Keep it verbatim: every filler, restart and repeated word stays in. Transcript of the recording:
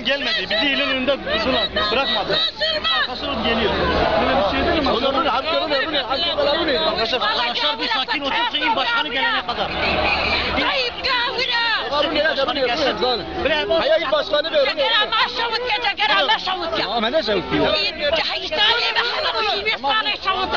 Gelmedi. Bizi İnönü'nde durdular. Bırakmadı. Arkadaşlar geliyor. Böyle bir şey değil mi? Arkadaşlar, arkadaşlar bir sakin otursun, il başkanı gelene kadar. Tayyip gavura. Başkanı gelsin. Hayır, başkanı ver. Gel ama şavut gel, gel ama şavut gel. Ama ne şavut diyor? İtalya ve Hasan şavut.